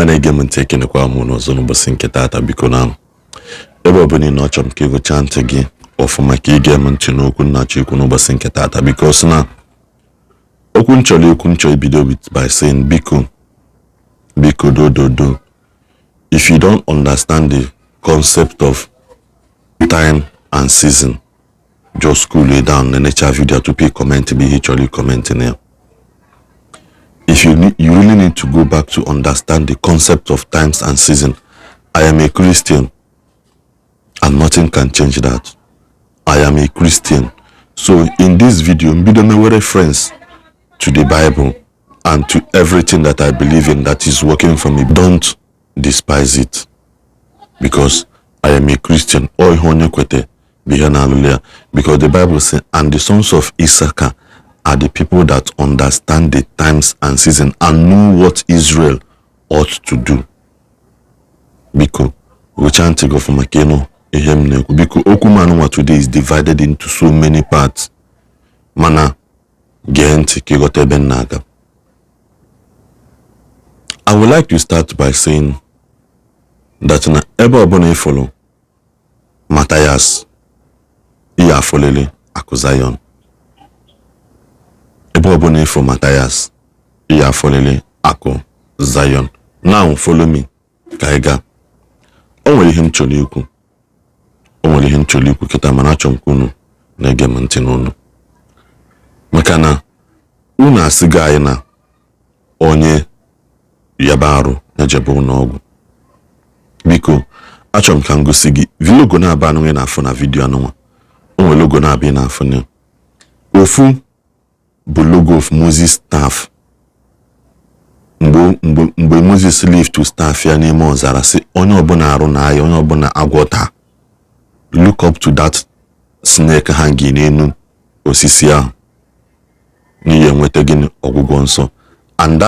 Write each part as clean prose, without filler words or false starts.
Ọma na-ege m ntị, ekenekwa m unu ọzọ n'ụbọchị nke taata. Biko, na ebe ọ bụla ị nọ, achọrọ m ka ịgụchaa ntị gị ọfụma ka ị gee m ntị n'okwu nna-achọ ikwu n'ụbọchị nke taata, because na okwu m chọrọ ikwu, m chọrọ ibido with by saying, biko, biko, do do do, if you don't understand the concept of time and season, just cool it down, nenecha video tupu ị comment bụ ihe ị chọrọ ị comment na ya. If you need, you really need to go back to understand the concept of times and season. I am a Christian and nothing can change that. I am a Christian. So in this video, mbido mewe reference to the Bible and to everything that I believe in that is working for me. Don't despise it because I am a Christian. Ọ ihe onye kwete bụ ihe na-alụlụ ya, because the Bible say, "And the sons of Issachar are the people that understand the times and season and know what Israel ought to do." Biko, gụchaa ntị gị ọfụma ka ịnụ ihe m na-ekwu. Biko, okwu m anụnwa today is divided into so many parts, mana gee ntị ka ịghọta ebe m na-aga. I would like to start by saying that na ebe ọbụla ị fụrụ Matthias, ihe afọlele Akụ Zion. Ebe ọbụla ịfụ Matthias, ihe afọlele Akụ Zion. Now follow me ka anyị gaa. O nwere ihe m chọrọ ikwu, o nwere ihe m chọrọ ikwu kịta, mana achọrọ m ka unu na-ege m ntị n'unu, maka na unu asịgo anyị na onye yaba arụ na-ejebe ụlọ. Biko, achọrọ m ka m gosi gị logo na-aba anụnwa ị na-afụ na video anụnwa. O nwere logo na-abịa ị na-afụ na ofu bụ logo of Moses staff. Mgbe Moses lift staff ya n'ime ọzara, sị onye ọbụla arụ na aya, onye ọbụla agwọ taa, look up to that snake hanging n'elu osisi ahụ n'ihi enweta gịnị? Ọgwụgwọ nsọ. And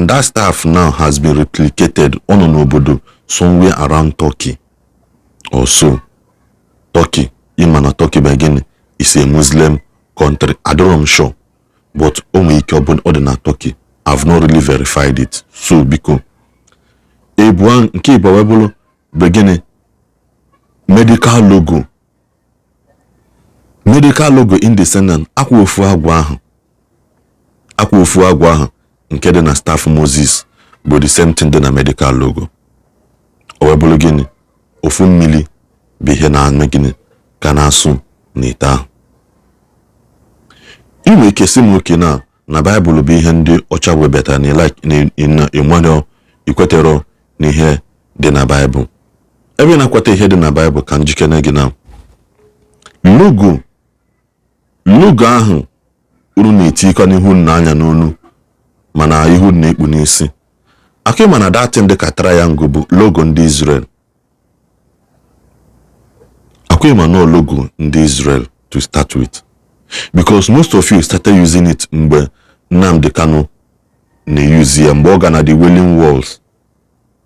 that staff now has been replicated. Ọ nọ n'obodo somewhere around Turkey or so. Turkey, ịma na Turkey bụ gịnị? Is a Muslim country. Adịrọ m sure, but o nwere ike ọ bụ ọ dị na Turkey. I've not really verified it. So biko, ebuo nke ịbụ wee bụrụ bụ gịnị? Medical logo. Medical logo in the sense, akwa ofu agwọ ahụ, akwa ofu agwọ ahụ nke dị na staff Moses bụ the same thing dị na medical logo. O wee bụrụ gịnị? Ofu mmiri bụ ihe na-eme gịnị ka na-asụ n'ite ahụ. Ị nwere ike sị m oke na Baịbụl bụ ihe ndị ọcha webatara, na ịnwere ikwetero n'ihe dị na Baịbụl. Ebe ị na-akweta ihe dị na Baịbụl, ka njikere gị na logo ahụ unu na-etikọ n'ihu nna anya n'onu, mana ihu na-ekpu n'isi aka. Ịma na that thing dị ka triangle bụ logo ndị Israel. Akwa ịma na logo ndị Israel to start with, because most of you started using it mgbe Nnamdi Kanu na-eyuzi ya, mgbe ọ ga na the Wailing Walls,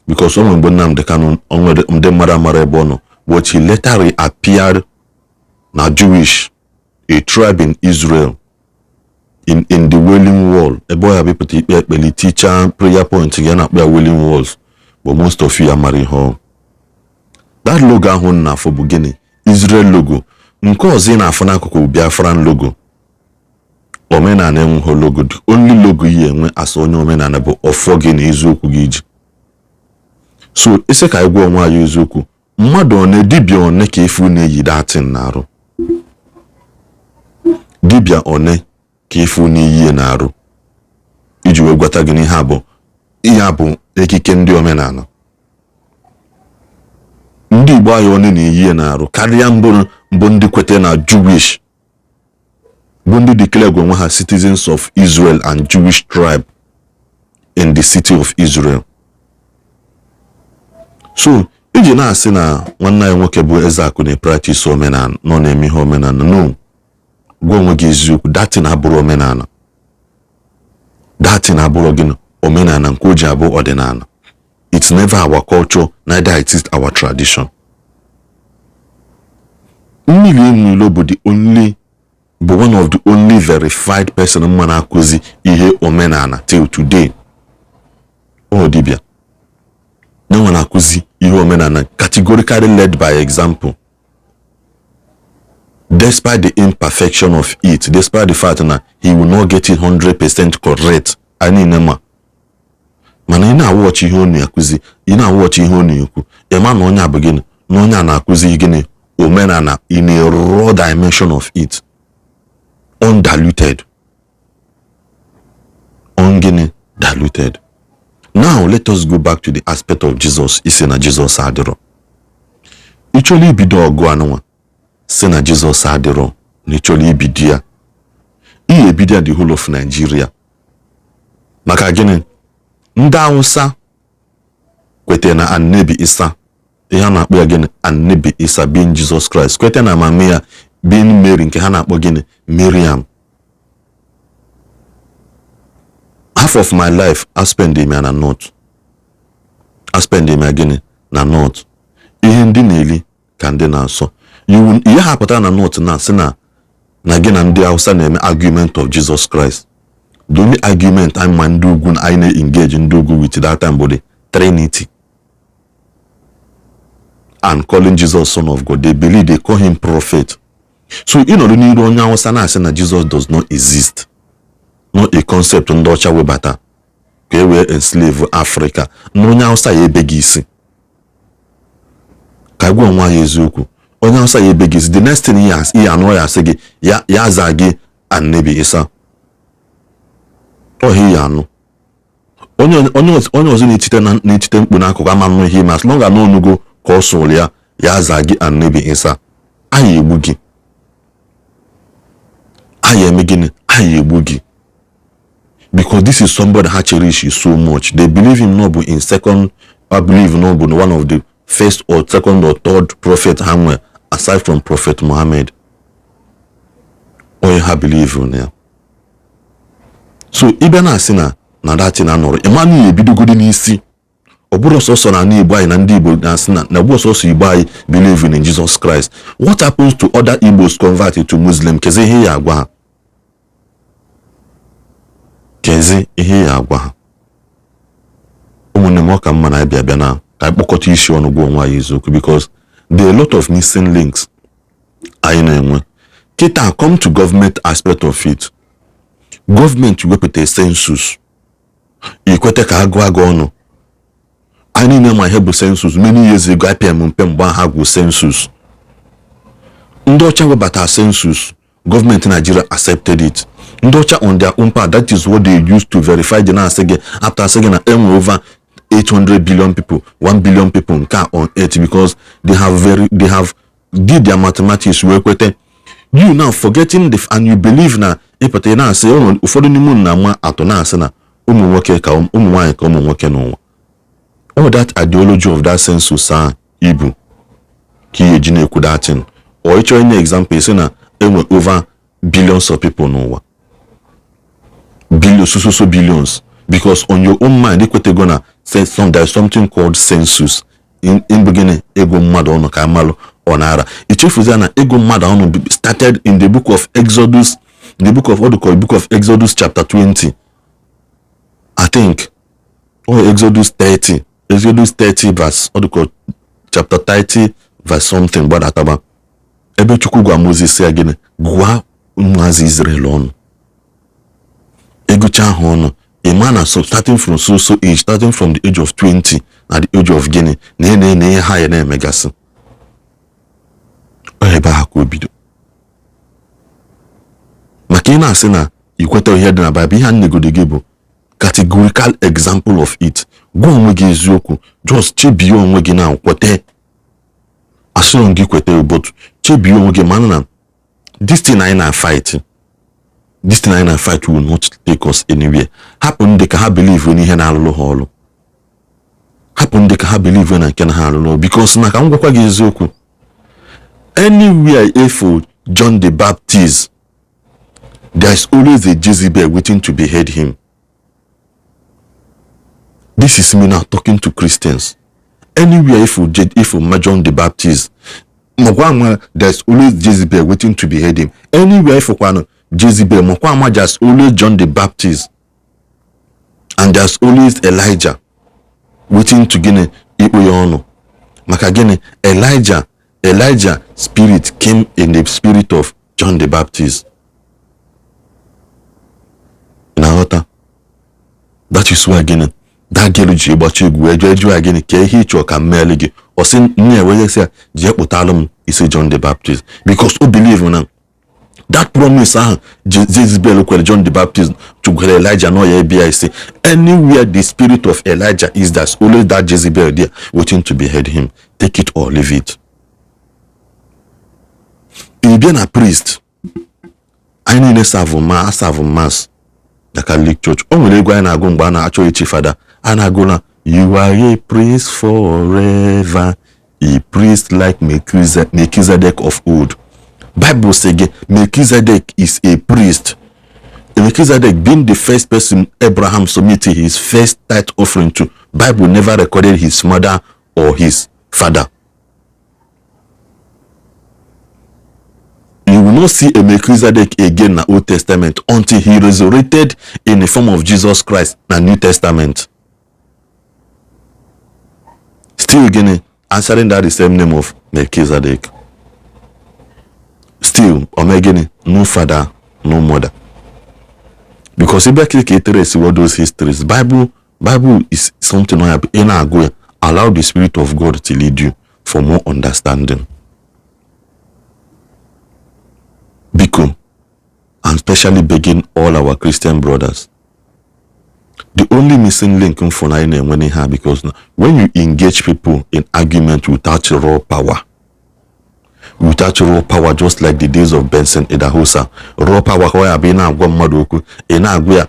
because o nwere mgbe Nnamdi Kanu o nwere ndị mmadụ amara ebe ọ nọ, but he later reappeared na Jewish, a tribe in Israel, in the Wailing Wall, ebe ọ ya bịpụta ikpe ekpeli tichaa prayer point ya na-akpọ ya Wailing Walls. But most of you amara ihe ọ that logo ahụ na-afụ bụ gịnị? Israel logo. Nke ọzọ ị na-afụ n'akụkụ bụ Biafran logo. Omenala enweghị logo. The only logo yi enwe asa onye omenala bụ ọfọ gị na eziokwu gị ji. So isi ka anyị gwa onwe anyị eziokwu, mmadụ one, dibịa one ka ifu na-eyi that thing na-arụ? Dibịa one ka ifu na-eyi na-arụ iji wee gwata gị na ihe a bụ ekike ndị omenala ndị Igbo anyị? One na-eyi na-arụ karịa mbụ mbụ ndị kwete na Jewish, bụ ndị declare onwe ha citizens of Israel and Jewish tribe in the city of Israel. So iji na-asị na nwanne anyị nwoke bụ Ezeakụ na-practice omenala, nọ na-eme ihe omenala, no, gwa onwe gị eziokwu, that thing abụrụ omenala. That thing abụrụ gịnị? Omenala nke o ji abụ ọdịnala. It's never our culture, neither it is our tradition. Mmiri Enweilo bụ the only, bụ one of the only verified person mma na-akụzi ihe omenala till today. Ọ dibịa Nyanwa na-akụzi ihe omenala, categorically led by example, despite the imperfection of it, despite the fact na he will not get it 100% correct. Anyị niile ma, mana ị na-awọchị ihe ọ na-akụzi, ị na-awọchị ihe ọ na-ekwu, ị ma na onye a bụ gịnị, na onye a na-akụzi gịnị? Omenala in a raw dimension of it, undiluted, on gịnị? Diluted. Now let us go back to the aspect of Jesus. Isi na Jesus adịrọ, ị chọrọ ibido ọgụ anụnwa si na Jesus adịrọ, na ị chọrọ ibido ya, ihe ebido ya the whole of Nigeria. Maka gịnị? Ndị Hausa kwetara na Annabi Isa, ihe a na-akpọ ya gịnị? Annabi Isa, being Jesus Christ. Kwete na mama ya being Mary, nke ha na-akpọ gịnị? Miriam. Half of my life I spend ya na north, I spend ya gịnị? Na north. Ihe ndị na-eli ka ndị na-asọ. Ihe ha pụtara na north na sị na gị na ndị Hausa na-eme argument of Jesus Christ. The only argument anyị ma ndị ugwu anyị na-engage ndị ugwu with that time bụ the Trinity and calling Jesus Son of God. They believe, they call him prophet. So ịnọdụ n'iru onye Hausa na-asị na Jesus does not exist, not a concept ndị ọcha webata ka e wee enslave Africa, na onye Hausa ya ebe gị isi. Ka gwa onwe anyị eziokwu, onye Hausa ya ebe gị isi. The next thing ihe anụ ya asị gị, ya aza gị Annabi Isa. Ọhịa ya anụ onye ọzọ na-etite mkpu n'akụkụ ama nụ ihe ime. As long as n'onugo ka ọ sụrụ ya, ya aza gị Annabi Isa, anyị egbu gị. Anyị eme gịnị? Anyị egbu gị, because this is somebody ha cherish so much. They believe him no bụ in second, I believe no bụ one of the first or second or third prophet ha nwere aside from Prophet Muhammad, onye ha believe na ya. So ịbịa na-asị na datin anọrọ ịma na ebidogodi n'isi. Ọ bụrụ sọsọ na ala Igbo anyị na ndị Igbo na-asị na ọ bụrụ sọsọ Igbo anyị believe in Jesus Christ. What happens to other Igbos converted to Muslim? Kezi ihe ya agwa ha? Kezi ihe ya agwa ha? Ụmụnne m, ọ ka mma na anyị bịa na ka anyị kpọkọta isi ọnụ gwa onwe anyị eziokwu, because there are a lot of missing links anyị na-enwe kịta. Come to government aspect of it. Gọọmenti wepụta census, ikwete ka agụ agụ ọnụ. Anyị niile ma ihe bụ census. Many years ago, IPM mpe mgbe ha gwụ census. Ndị ọcha webata census, gọọmenti Nigeria accepted it. Ndị ọcha on their own part, that is what they used to verify the na-asị gị after asị gị na enwe over 800 billion people, 1 billion people nke a on earth, because they have did their mathematics wee kwete. You now forgetting the and you believe na ịpụta ị na-asị ụfọdụ n'ime unu na-ama atụ na-asị na ụmụ nwoke ka ụmụ nwaanyị ka ụmụ nwoke n'ụwa. All that ideology of that census ahụ ibu ka ihe eji na-ekwu that thing, or ịchọ inye example, isi na enwe over billions of people n'ụwa, billions, so so so billions, because on your own mind ikwetego na there is something called census in beginning, ego mmadụ ọnụ ka amalụ ọ na-ara. Ichefuzie na ego mmadụ ọnụ started in the book of Exodus, the book of what do you call it? Book of Exodus chapter 20, I think, or Exodus 30, Exodus 30 verse, what do you call, chapter 30 verse something gbadataba, ebe Chukwu gwa Moses ya gịnị? Gụọ ụmụazị Israel ọnụ. Egocha ahụ ọnụ, ịma na so starting from so so age, starting from the age of 20 na the age of gịnị na ihe na ihe ha ya na-emegasị. Ọ ebe ahụ ka o bido. Maka ị na-asị na ikweta ihe dị na Baịbụl, ihe a nyegodi gị bụ categorical example of it. Gwa onwe gị eziokwu, just chebie onwe gị na kwete. Asịrọ gị kwete, but chebie onwe gị mana na this thing anyị na-fight, this thing anyị na-fight will not take us anywhere. Hapụ ndị ka ha believe n'ihe na-alụlụ ha ọlụ, hapụ ndị ka ha believe na nke na ha alụlụ, because na ka m gwakwa gị eziokwu, anywhere if John the Baptist, there is always a Jezebel waiting to behead him. This is me now talking to Christians. Anywhere if John the Baptist, makwa ama there's always Jezebel waiting to behead him. Anywhere if kwanụ Jezebel, makwa ama there's always John the Baptist and there's always Elijah waiting to gịnị? Ikpu ya ọnụ maka gịnị? Elijah spirit came in the spirit of John the Baptist. Na-aghọta? That is why gịnị, that girl ji gbacha egwu wee jụọ ya, "Gịnị ka ihe ịchọ ka m meele gị?" Ọ sị nne ya wee sị ya jee kpụtalụ m isi John the Baptist, because o believe na that promise ahụ Jezebel kwere John the Baptist chụkwere Elijah nọ ya ebia isi. Anywhere the spirit of Elijah is, there's always that Jezebel there waiting to behead him. Take it or leave it. Ị bịa na priest, anyị niile serve ma aserve mass na Catholic Church. O nwere egwu anyị na-agụ mgbe a na-achọ ichi fada. A na-agụ na "You are a priest forever, a priest like Melchizedek of old." Bible say gị Melchizedek is a priest. Melchizedek being the first person Abraham submitted his first tithe offering to, Bible never recorded his mother or his father. You will not see a Melchizedek again na Old Testament until he resurrected in the form of Jesus Christ na New Testament. Still gịnị, answering that the same name of Melchizedek. Still ome gịnị, no father, no mother. Because ebe ka trace what those histories, Bible is something ọ ya bụ ị na-agụ ya, allow the Spirit of God to lead you for more understanding. Biko, I'm especially begging all our Christian brothers, the only missing link m fụ na anyị na-enwe n'ihe a, because when you engage people in argument without raw power, without raw power, just like the days of Benson Idahosa, raw power ka ọ ya bụ ị na-agwa mmadụ okwu, ị na-agwa ya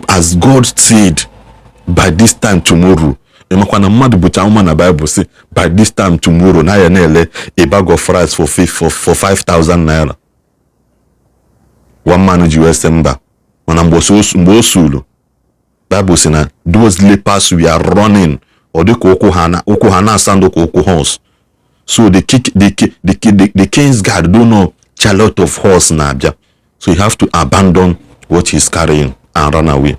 as God said, "By this time tomorrow." Ị makwa na mmadụ bụcha amụma na Bible si by this time tomorrow na ya na-ele a bag of rice for 5000 naira. One man ji wee sị mba, mana mgbe o suru, Bible si na those lepers were running, ọ dịka ụkwụ ha na-asa ndụ ka ụkwụ horse. So the king's guard don't know chariot of horse na-abịa, so you have to abandon what he's carrying and run away.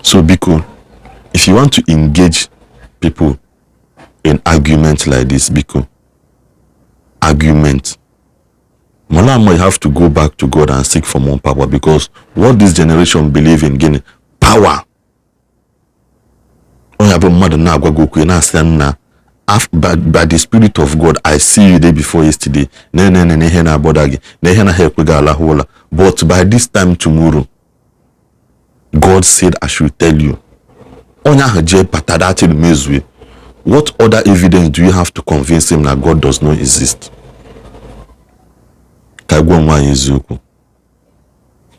So biko, if you want to engage people in argument like this, biko, argument Malama, you have to go back to God and seek for more power, because what this generation believe in, gịnị, power. Onye bụ mmadụ na-agwa gị okwu, na-asị ya, "Nna, by the Spirit of God, I see you day before yesterday na na na ihe na-abother gị na ihe na ha ekwe gị alahụ ụla, but by this time tomorrow, God said I should tell you." Onye ahụ jee bata datin mezue. What other evidence do you have to convince him that God does not exist? Ka gwa onwe anyị eziokwu.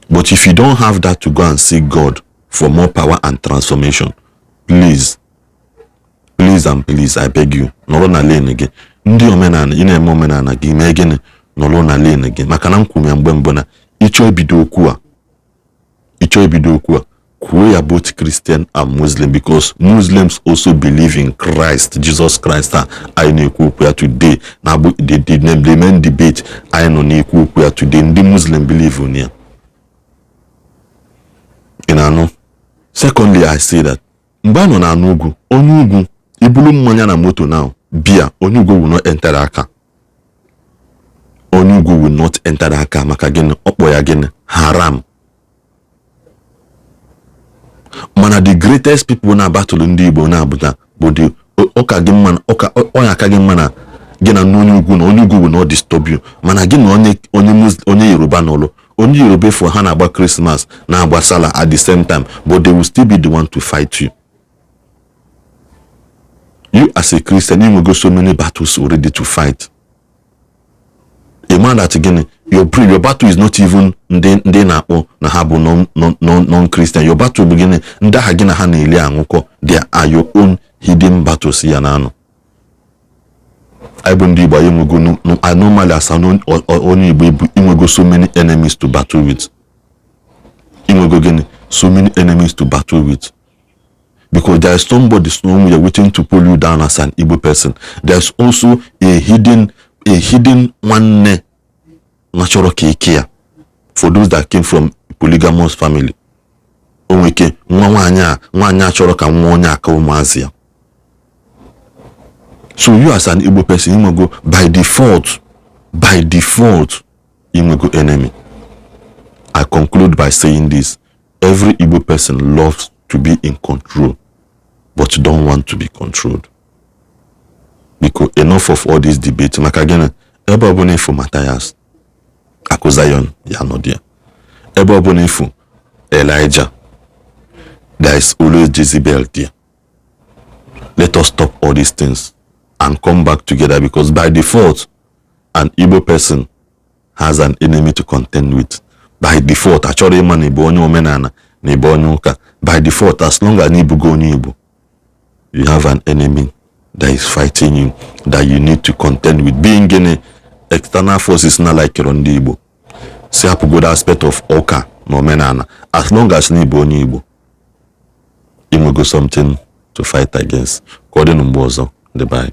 But if you don't have that to go and seek God for more power and transformation, please, please and please, I beg you, nọrọ na lane gị. Ndị omenala, ị na-eme omenala gị, mee gịnị, nọrọ na lane gị, maka na m kwuru ya mgbe mbụ na ịchọ ibido okwu a, kwuo ya both Christian and Muslim, because Muslims also believe in Christ, Jesus Christ a anyị na-ekwu okwu ya today na bụ the main debate anyị nọ na-ekwu okwu ya today. Ndị Muslim believe in ya. Ị na-anụ? Secondly, I say that mgbe a nọ na ugwu, onye ugwu ibulu mmanya na moto now bia, onye ugwu will not enter aka. Onye ugwu will not enter aka. Maka gịnị? Ọ kpọ ya gịnị? Haram. Mana the greatest people na-abatụlụ ndị Igbo na-abụta bụ the ụka gị mma, ụka onye aka gị mma na gị na onye ugwu, na onye ugwu will not disturb you. Mana gị na onye Yoruba n'ụlọ, onye Yoruba efo ha na-agba Christmas, na-agba Sallah at the same time, but they will still be the one to fight you. You as a Christian, you go so many battles already to fight. A man that gịnị, your battle is not even ndị na-akpọ na ha bụ non-Christian. Your battle bụ gịnị? Ndị agha gị na ha na-eli aṅụkọ. There are your own hidden battles ya na anọ. Anyị bụ ndị Igbo, anyị enwego normally, as onye Igbo, ibu inwego so many enemies to battle with. Inwego gịnị? So many enemies to battle with, because there is somebody somewhere waiting to pull you down as an Igbo person. There's also a hidden nwanne na chọrọ ka ike ya, for those that came from polygamous family. O nwere ike nwa nwaanyị a, nwaanyị a chọrọ ka nwa onye aka ụmụazị ya. So you as an Igbo person, inwego by default inwego enemy. I conclude by saying this: every Igbo person loves to be in control but don't want to be controlled. Biko, enough of all this debate. Maka gịnị? Ebe ọbụla ịfụ Matthias Akụ Zion, ya nọ there. Ebe ọbụla ịfụ Elijah, there is always Jezebel there. Let us stop all these things and come back together, because by default an Igbo person has an enemy to contend with by default. Achọrọ ịma na ịbụ onye omenala na ịbụ onye ụka. By default, as long as na ịbụgo onye Igbo, you have an enemy that is fighting you, that you need to contend with, being gịnị? External forces na like ndị Igbo si hapụgodo aspect of ụka na omenala. As long as na ịbụ onye Igbo, inwego something to fight against. Ka ọ dị na mgbe ọzọ. Ndị be anyị.